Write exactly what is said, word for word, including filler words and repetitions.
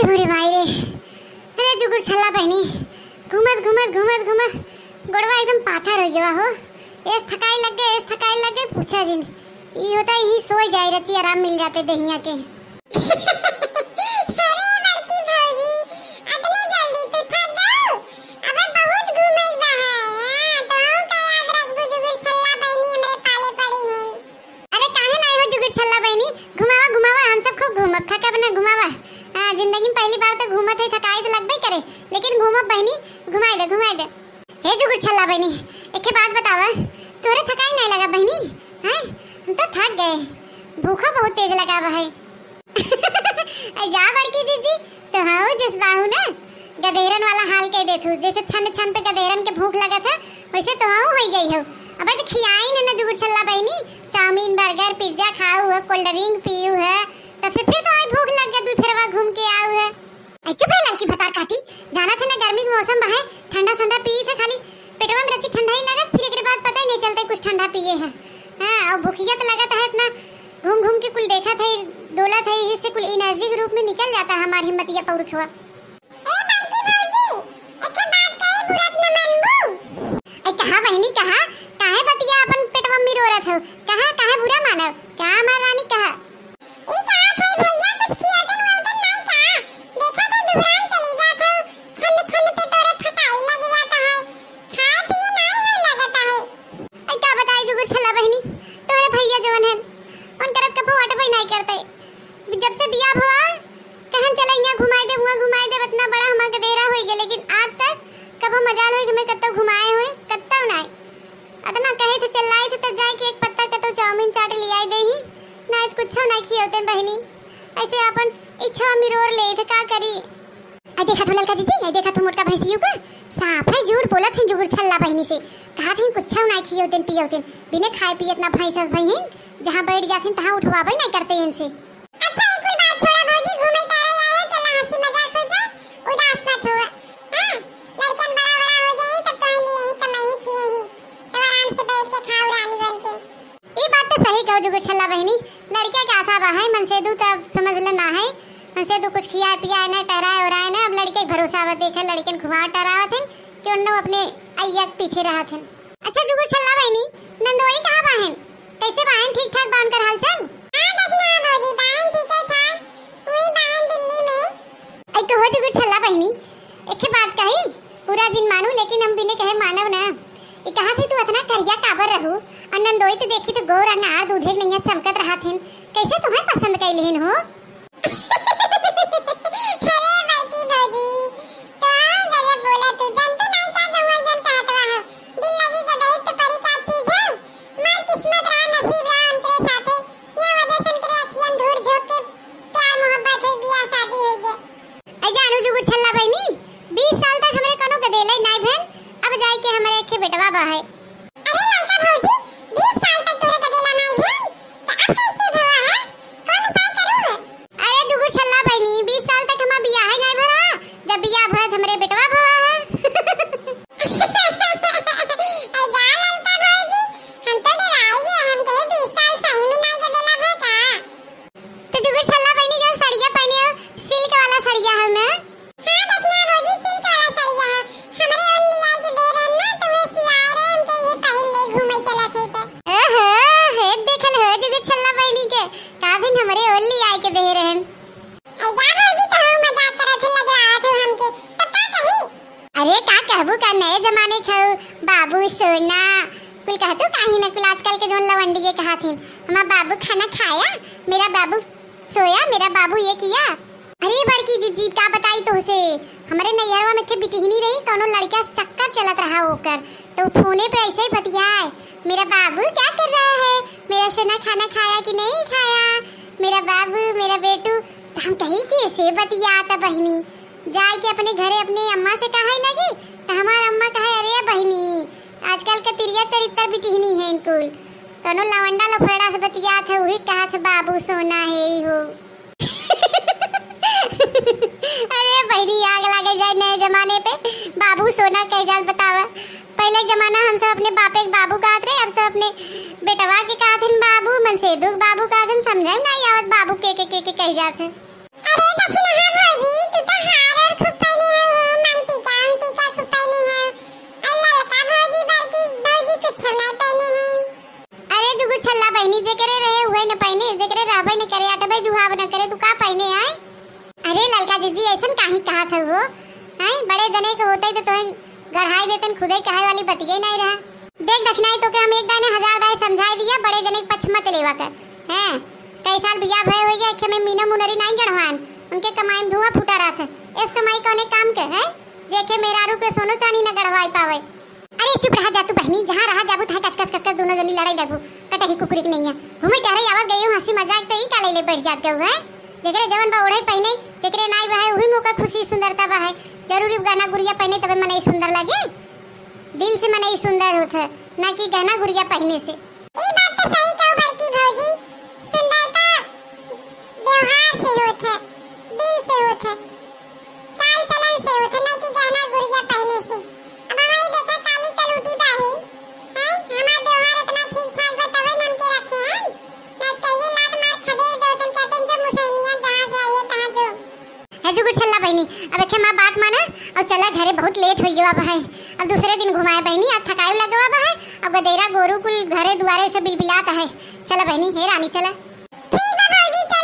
अरे माई रे, अरे जुगुर छल्ला बहिनी, घूमत, घूमत, घूमत, घूमत गोड़वा एकदम पाथर होइ गवा हो। एस थकाई लग गए, एस थकाई लग गए, पूछा जिन। ई होता, यही सोई जाए, रची आराम मिल जाते देहिया के। अरे बड़की भौजी, अतने जल्दी तू थक गऊ? अबे बहुत घूमे बा है, हाँ, तो हम का याद रखबू जुगुर छल्ला बहिनी हमरे पाले पड़ी हैं। अरे काहे नाई हो जुगुर छल्ला बहिनी, घुमावा, घुमावा, हम सब खूब घूमब, थकब ना, घुमावा। हाँ, जिंदगी में पहली बार तो घूमत है, थकाई तो लगबे करे, लेकिन घूमब बहिनी, घुमाई दे, घुमाई दे। हे जुगुर छल्ला बहिनी, एक बात बतावा, तोरे थकाई नाई लगा बहिनी? हैं, हम तो थक गए, भूखो बहुत तेज लगा बा है। ऐ जा बड़की जीजी, तो हाँ जस बाहू ना गदेरन वाला हाल कह देथू, जैसे छन छन पे गदेरन के भूख लगत है, वैसे तो हाँ हो गई हो। अबे तो खियाई न ना जुगुर छल्ला बहिनी, चाउमीन, बर्गर, पिज्जा खाऊ है, कोल्ड ड्रिंक पीऊ है, तब से फिर तो आई भूख लग गया, दू फेरवा घूम के आऊ है। ऐ चुप रह लड़की भतार काटी, जाना थे ना गर्मी के मौसम बा है, ठंडा ठंडा पी थे, खाली पेटवा में रची ठंडा ही लगत, फिर एक बाद पता ही नहीं चलता कुछ ठंडा पिए है। हाँ, और भूखिया तो लगत है इतना, घूम घूम के कुल देखत है, डोलत है, इससे कुल एनर्जी के रूप में निकल जाता है हमार हिम्मतिया पौरुखवा। ए बड़की भौजी, एके बात कही बुरा न मानबू? ए कहा बहिनी कहा, काहे बतिया अपन पेटवा में रोरत हो? कहा काहे बुरा मानब? कहा हमार रानी कहा? ई कहा थे भैया कुछ खियावतन वावतन नाई का? देखा तो दुबरान चली जात हो, छंद छंद पे तोरे थकाई लग जाता है, खाए पिए नाई हो लगता है। ऐ का बताई जुगुर छल्ला बहिनी, तोहरे भैया जवन हन, उनकर कभो अटबे नाई करते। जब से बियाह भवा, कहन चला इहाँ घुमाई देब, उहाँ घुमाई देब, इतना बड़ा हमार गदेरा होई गए, लेकिन आज तक कभो मजाल होई कि हमें कत्तो घुमाए होई, कत्तो नाई। अतना कहे थे, चिल्लाए थे, तब जाए के एक पत्ता कत्तो चाउमीन चाट लियाई देही, नाई तो कुछो नाई खियौते बहिनी। ऐसे अपन इच्छा मिरोर ले थे, का करी? ऐ देखा थू ललका जीजी, ऐ देखा थू मोटका भैंसियू का, साफ है झूठ बोलत हैं जुगुर छल्ला बहिनी से। कहा थे कुछ नाई खियौते पियौते, बिने खाए पिए इतना भैंस अस भई हैं, जहाँ बैठ जाते हैं तहाँ उठवाबे नाई करते इनसे। अच्छा, एक कुल बात छोड़ा भौजी, घूमे टहरे आए हो, चला हंसी मजाक हो जाए, उदास मत हुआ। हाँ, लड़कन बड़ा बड़ा हो जाए तब तो लिए ही कमाई ही खिए ही, तब आराम से बैठ के खाओ रानी बन के। ई बात तो सही कहो जुगुर छल्ला बहिनी, लड़किया के आशा बा है, मनसेदू तो अब समझ ले ना है, मनसेदू कुछ खिया पिया है ना, टहराए उराए ना, अब लड़के के भरोसा बा, देखे लड़कन घुमाव टहरावत हैं कि उन्नो अपने अय्या के पीछे रहत हैं। अच्छा जुगुर छल्ला बहिनी, नंदोई कहाँ बा हैं? कैसे बा हैं, ठीक ठाक बा उनकर हालचाल? हाँ दखिना भौजी, बा हैं ठीक है ठाक, वही बा हैं दिल्ली में। ऐ कहो जुगुर छल्ला बहिनी, एक बात कही, बुरा जिन मानू, लेकिन हम बिने कहे मानब ना। ई कहा थे तू अतना करिया काबर रहू, और नंदोई तो देखी तो गोर अनार दूधे के नैया चमकत रहत हिन, कैसे तुम्हें पसंद कैल हिन हो? अरे बड़की भौजी, तो गजब बोला तू, जन तो नहीं क्या कहूँ जन कहत रहा हो, दिल लगी के दही तो परी का चीज है, मार किस्मत रहा नसीब रहा उनके साथे, ये वजह से उनके अखियन धूर झोंक के प्यार मोहब्बत हुई, बियाह शादी हुई गए। ऐ जानू जुगुर छल्ला बहिनी, बीस साल तक हमरे कोनो गदेले नाई भेन, अब जाए के हमरे एक बेटवा बा है। अरे ललका भौजी, बीस साल तक तोरे गदेला नाई भेन, तो अब कैसे भवा है? कौन उपाय करू है? अरे जुगुर छल्ला बहिनी, बीस साल तक हमार बियाह ही नाई भरा, जब बियाह भरत हमरे बेटवा भवा है। ऐ जा ललका भौजी, हम तो डराई गए, हम कहे बीस साल सही में नाई गदेला भा का? तो जुगुर छल्ला बहिनी जो सड़िया पहने हो, सिल्क वाला सड़िया है ना? हाँ दखिना भौजी, सिल्क वाला सड़िया है। हमरे ओन लियाई के दे रहन ना, तो वे सिवाए रहे, हम के ये पहन ले घूमे चला थे तो। ओहो, हे देखल हो जुगुर छल्ला बहिनी के, का दिन हमरे ओन लियाई के दे रहन। ऐ जा भौजी, तो हम मजाक करत हो, लजवावत हो हमके, तब का कही? अरे का कहबू का नए जमाने के हो, बाबू सोना, कुल कहतू काहे ना, कुल आजकल के जौन लवंडिये कहाथिन, हमार बाबू खाना खाया, मेरा बाबू सोया, मेरा बाबू ये किया। अरे बड़की जीजी का बताई तोहसे, हमरे नैहरवा में के बिटिहनी रही, कौनो लड़का से चक्कर चलत रहा ओकर, तो फोने पे ऐसे ही बतियाए, मेरा बाबू क्या कर रहा है, मेरा सोना खाना खाया कि नहीं खाया, मेरा बाबू, मेरा बेटू। तो हम कही कि ऐसे बतियात बहिनी, जाए के अपने घरे अपने अम्मा से कहे लगी, तो हमार अम्मा कहे, "अरे बहिनी, आजकल के तिरिया चरित्र बिटिहनी है इनकुल, कौनो लवंडा लफेड़ा से बतियात है, वही कहत है बाबू सोना है ही हो।" अरे बहिनी, आग लागे जाए नए जमाने पे, बाबू सोना कह जात बतावा। पहले के जमाना हम सब अपने बापे के बाबू कहत रहे, अब सब अपने बेटवा के कहत हन बाबू, मनसेदू के बाबू कहत हन, समझे में नहीं आवत बाबू के, के, के, के कह जात है। अरे दखिना भौजी, तू जीजी, ऐसन काहे कहत हऊ हो? हैं, बड़े जने के होते तो तोहे गढ़ाई देतन, खुदे कहे वाली बतिये नहीं रहा। देख दखिनाई, तोके हम एक दाने हजार दाए समझाई दिया, बड़े जने के पक्ष मत लेवा कर। हैं, कई साल बियाह भय होइगा, एखे में मीना मुनरी नाहीं गढ़वान, उनके कमाई में धुआं फूटा रहत है। इस कमाई कौने काम के है, जेके मेहरारू के सोनो चानी न गढ़वाई पावे। अरे चुप रहा जा तू बहिनी, जहाँ रहा जाबू तहाँ कच कच कच कच दोनों जनी लड़ाई लगबू। कटही कुकुरी के नैया। घूमे टहरे आवत गई हूँ, हँसी मजाक तो ई का ले ले बैठ जात गऊ है। जेकरे जवन बा ओढ़े पहिने, जेकरे नाई बा है, उही में ओकर खुशी सुंदरता बा है। जरूरी गहना गुरिया पहिने तबे मनई सुंदर लगे? दिल से मनई सुंदर होत है, ना कि गहना गुरिया पहिने से। ई बात तो सही कहू बड़की भौजी, सुंदरता व्यवहार से होत है, दिल से होत है, चाल चलन से होत है, ना कि गहना गुरिया पहिने से। अब हमारी देखा काली कलूटी बाही, हैं? हमार व्यवहार इतना ठीक ठाक बा तबे न हमके रखे हैं, ना कहिए लात मार खदेड़ दो, तुम कहते हैं जो मुसैनिया जहाँ से आई है तहाँ जो। है जुगुर छल्ला बहिनी, अब एखे माँ बात माना और चला घरे, बहुत लेट हो गया बा है। अब दूसरे दिन घुमाए बहिनी, आज थकाई लगे बा है। अब गदेरा गोरू कुल घरे दुआरे से बिलबिलात है। चला बहिनी, हे रानी चला। ठीक बा भौजी, चला।